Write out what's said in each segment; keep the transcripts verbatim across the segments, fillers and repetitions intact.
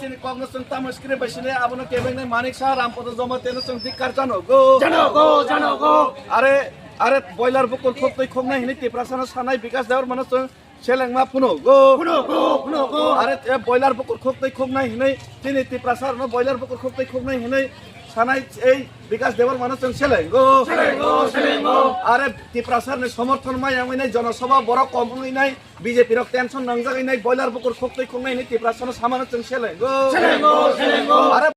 Chini kokno chwng tamo screen bai sini, abono kebeng nai Manik Saha, Rampada Jamatia no chwng dikkar jano go. Jano go, jano go. Are, are boiler bukur khok twi khok nai hinwi Tiprasa no sanai Bikash Debbarma no chwng selengma phuno go. Phuno go, phuno go. Are e boiler bukur khok twi khok nai hinwi chini Tiprasa no boiler bukur khok twi khok nai hinwi sanai ei Bikash Debbarma no chwng seleng go. Seleng go, seleng go. Are Tiprasa ni somorthon maya wngwi nai, jonosabha borok kom wngwi nai, B J P rok tension nangjagwi nai, boiler bukur khok twi khok nai hinwi Tiprasa no samano chwng seleng go. Seleng go, seleng go. Are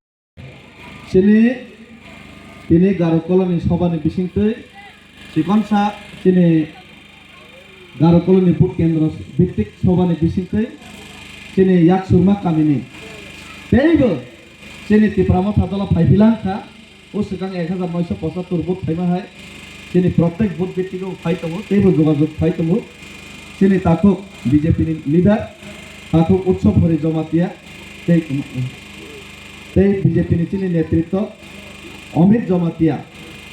chini, tini Garo Koloni Sobha ni bisingtwi, chikonsa chini Garo Koloni Booth Kendro Bhittik Sobha ni bisingtwi, chini Yaksurma kamini teibo chini Tipra Motha dolo phaiphilangkha. O swkang ek hajar noisho pochattor vote phaima hai chini protek booth bhittiko phai tongo, teibo jogajog phai tongo. Chini takhuk B J P ni leader, takhuk Utsav Hari Jamatia, tei, tei B J P ni chini netritwo Amit Jamatia,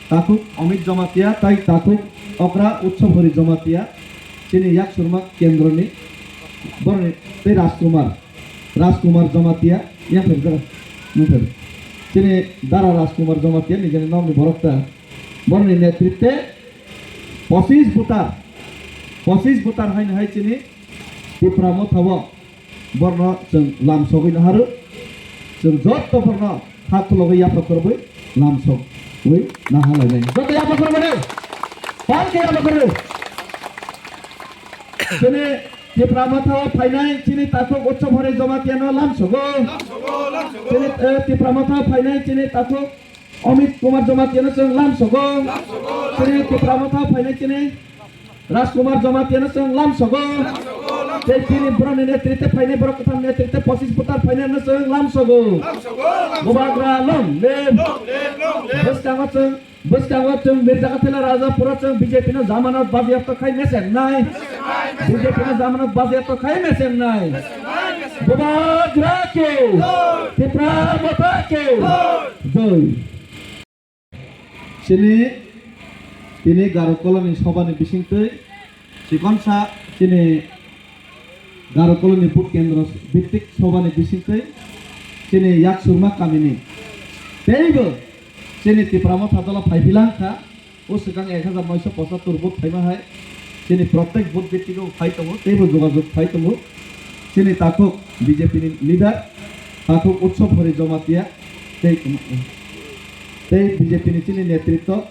takhuk Amit Jamatia, tai takhuk okra Utsav Hari Jamatia, chini Yaksurma kendroni boroni tei Rajkumar. Rajkumar Jamatia, yang pher jara, yang pher. Chini dara Rajkumar Jamatia, nijeni nokni borok ta. Borni netritwe pochis voter, pochis voter haino hai chini Tipra Motha o borno chwng lam sogwi naharo. Chwng jotto borno kha khulogwi yapha khorobwi lam sogwi nahalainai. Jotto yapha khorobwi, pal khe yapha khorobwi. Chini Tipra Motha o phainai chini takhuk Utsav Hari Jamatia no lam sogo. Chini, eh, Tipra Motha o phainai chini takhuk Amit Kumar Jamatia no chwng lam sogo. Chini Tipra Motha o phainai chini Rajkumar Jamatia no chwng lam sogo. Tei chini borok ni netritwe phainai, borok kwtham netritwe pochis voter phainai no chwng lam sogo. Bubagra long live. Bwskango chwng Bwskango chwng Mirjakathila Rajapura chwng B J P no jamanat bajiapto khai mechengnai. B J P no jamanat bajiapto khai mechengnai. Bubagra ke. Tipra Motha ke. Joi. Chini, tini Garo Koloni Sobha ni bisingtwi chikonsa chini Garo Koloni Booth Kendro Bhittik Sobha ni bisingtwi chini Yaksurma kamini teibo chini Tipra Motha dolo phaiphilangkha. O swkang ek hajar noisho pochattor vote phaima hai chini protek booth bhittiko phai tongo, teibo jogajog phai tongo. Chini takhuk B J P ni leader, takhuk Utsav Hari Jamatia, tei, tei B J P ni chini netritwo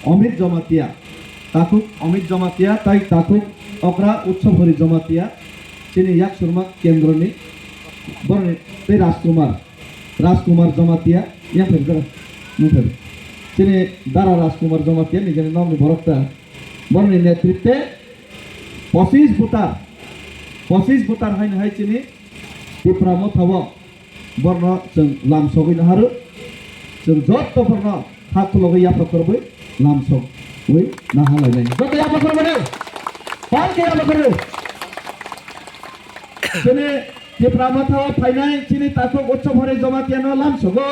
Amit Jamatia, takhuk Amit Jamatia, tai takhuk okra Utsav Hari Jamatia, chini Yaksurma kendroni boroni tei Rajkumar, Rajkumar Jamatia, yang pher jara, yang pher. Chini dara Rajkumar Jamatia, nijeni nokni borok ta. Boroni netritwe pochis voter, pochis voter haino hai chini Tipra Motha o borno chwng lam sogwi naharo. Chwng jotto borno kha khulogwi yapha khorobwi lam sogwi nahalainai. Jotto yapha khorobwi, pal khe yapha khorobwi. Chini Tipra Motha o phainai chini takhuk Utsav Hari Jamatia no lam sogo.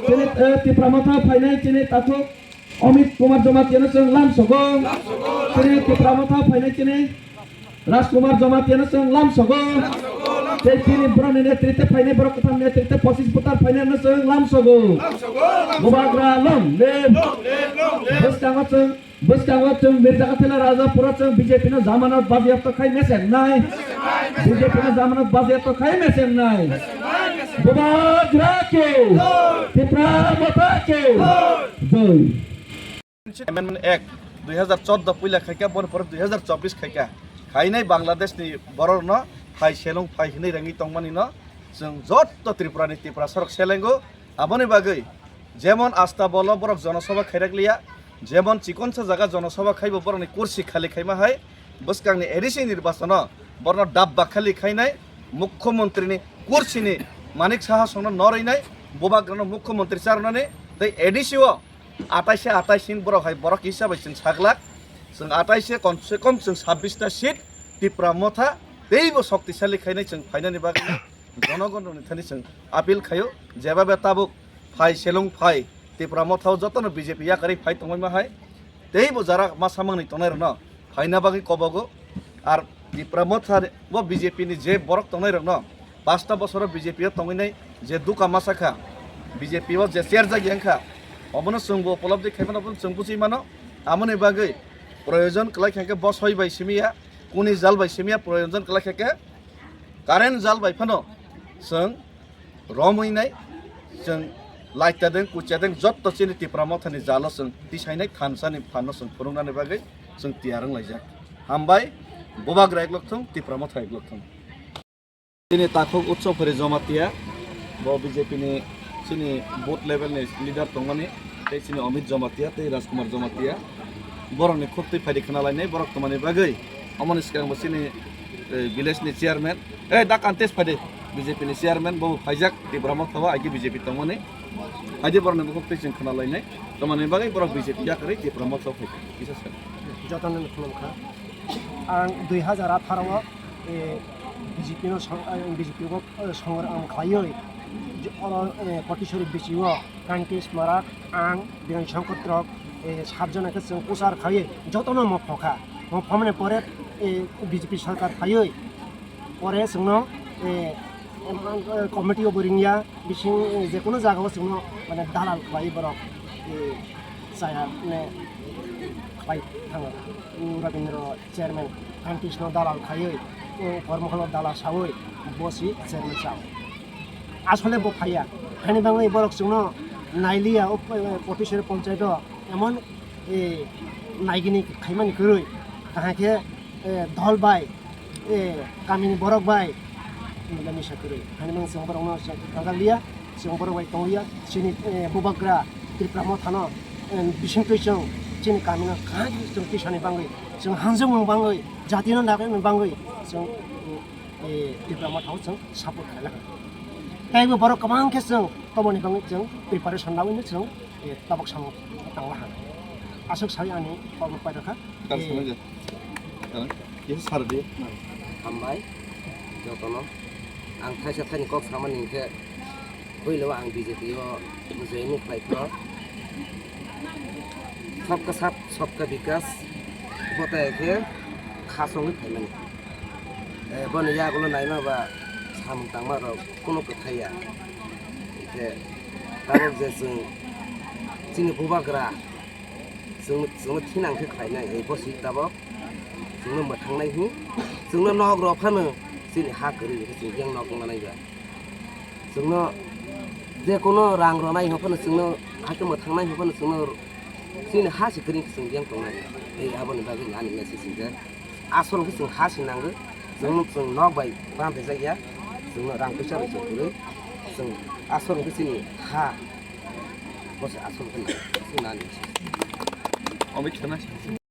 Chini, eh, Tipra Motha o phainai chini takhuk Amit Kumar Jamatia no chwng lam sogo. Chini Tipra Motha o phainai chini Rajkumar Jamatia no chwng lam sogo. Tei chini borok ni netritwe phainai, borok kwtham netritwe pochis voter phainai no chwng lam sogo. Bubagra long live. Bwskango chwng Bwskango chwng Mirjakathila Rajapura chwng B J P no jamanat bajiapto khai mechengnai. B J P no jamanat bajiapto khai mechengnai. Bubagra ke. Tipra Motha ke. Joi. Amendment Act dui hajar chordo puila khaikha, boni pore dui hajar chobbish khaikha. Khainai Bangladesh ni borok no phai selong phai hinwi rengwi tongmani no chwng jotto Tripura ni Tiprasa rok selengo. Aboni bagwi jemon asta bolo borok jonosabha khairak liya, jemon chikonsa jaga jonosabha khaibo borokni kursi khali khaima hai bwskangni A D C nirbachono borokno dabba khali khainai, mukhyamantrini kursini Manik Saha songno norwinai, bubagrano mukhyamantri charwnani tei A D C o atais se atais hin borok hai borok hisabai chwng saglak, chwng atais se kom se kom chwng sabbish ta seat Tipra Motha teibo shoktisali khainai chwng phainani bagwi. Jonogon rokni thani chwng appeal khaio, jeba be tabuk phai selong phai Tipra Motha o jotono B J P yakarwi phai tongwi ma hai, teibo jara ma samangni tongnai rokno phaina bagwi kobogo. Ar Tipra Motha bo B J P ni je borok tongnai rokno Pasta bosoro B J P o tongwinai je duka masa kha, B J P o je cherjak yang kha, obono chwngbo upolobdi khaimano, obono chwng bujui mano. Amoni bagwi proyojon kwlai kha khe bo soi bai simi ya, kuni jal bai simi ya, proyojon kwlai kha khe current jal bai phano chwng romwi nai, chwng light tadeng, kuchadeng, jotto chini Tipra Mothani jalo chwng tisainai, thansani phano chwng phwrwngnani bagwi chwng tiyar wng laijak. Hambai, Bubagra eklok thung, Tipra Motha eklok thung. Chini takhuk Utsav Phari Jamatia, bo B J P ni chini booth level ni leader tongmani, tei chini Amit Jamatia, tei Rajkumar Jamatia. Borokni khuk twi phaidi khna lainai, borok tongmani bagwi. Omoni swkang bo chini, eh, village ni chairman, eh, da contest phaidi, B J P ni chairman, bo phaijak Tipra Motha o, aiki B J P tongmani. Phaidi borokni bukhuk twi chwng khna lainai, tongmani bagwi borok B J P yakarwi Tipra Motha o phaikha. Kisa swkang. Jotono khulumkha. Ang dui hajar atharo o, eh, B J P no song-, eh, B J P o, eh, songram khlaiwi, je oro, eh, Potisori B C O, Kanti Smarak, ang, Biren Songkotro, eh, sat jona khe chwng kwchar khaiwi jotono mopho kha. Mopho mani pore, eh, B J P sarkar phaiwi, pore chwngno, eh, em, eh, committee o bo ringya, bising, eh, je kono jaga o chwngno, mane, dalal khlai borok, eh, chaya, mane, khlai thango. Rabindra chairman, Kantisno dalal khaiwi, o Kormokholo dalal sawi, bosi chairman sao. Asole bo phaiya, haini bagwi borok chwngno nailiya, o, eh, Potisori ponchayat o emon, eh, naigini khaimani kwrwi, kaham khe, eh, dol bai, eh, kamini borok bai, mila misa kwrwi. Haini bagwi chwng borokno chwng thangjakliya. Chwng borok bai tongya, chini, eh, Bubagra Tipra Mothano, eh, bisingtwi chwng chini kamino kaham khe chwng tisani bagwi, chwng hamjakmung bagwi, jatino nagnani bagwi chwng, eh, Tipra Mothao chwng support khailakha. Tei bo borok kwbang khe chwng tomoni bagwi chwng preparation laiwi chwng, eh, tabuk samung tanglaha. Aswk sai ani kokno paitokha. Tal Eh, sana je. Sana. Ye sar de. Hambai jotono. Ang thaisa thaini kok samani hinkhe, puila o ang B J P o join ni khlai phano. Sabka saath, sabka vikas. Bo tai khe khasongwi phaimani. Eh, boni yagulo naima ba samung tangma rok kunu kwthai ya. Hinkhe tabuk je chwng chini Bubagra chwng, chwngno thinang khe khlainai, eh, bosi tabuk chwngno mwthangnai hi, chwngno nok rw phano chini ha kwrwi hwnkhe chwng yang nok wngna nai ba. Chwngno je kono rang rwnai hwn phano chwngno hakhe mwthangnai hwn phano chwngno chini ha se kwrwi chwng yang tongnai. Tei aboni bagwi ani message hwnkhe asol hwnkhe chwng ha se nango, chwng, chwng nok bai bandajak ya, chwngno rang puisa rw se kwrwi, chwng asol hwnkhe chini ha, bo se asol hwnkhe nango, chwng ani message.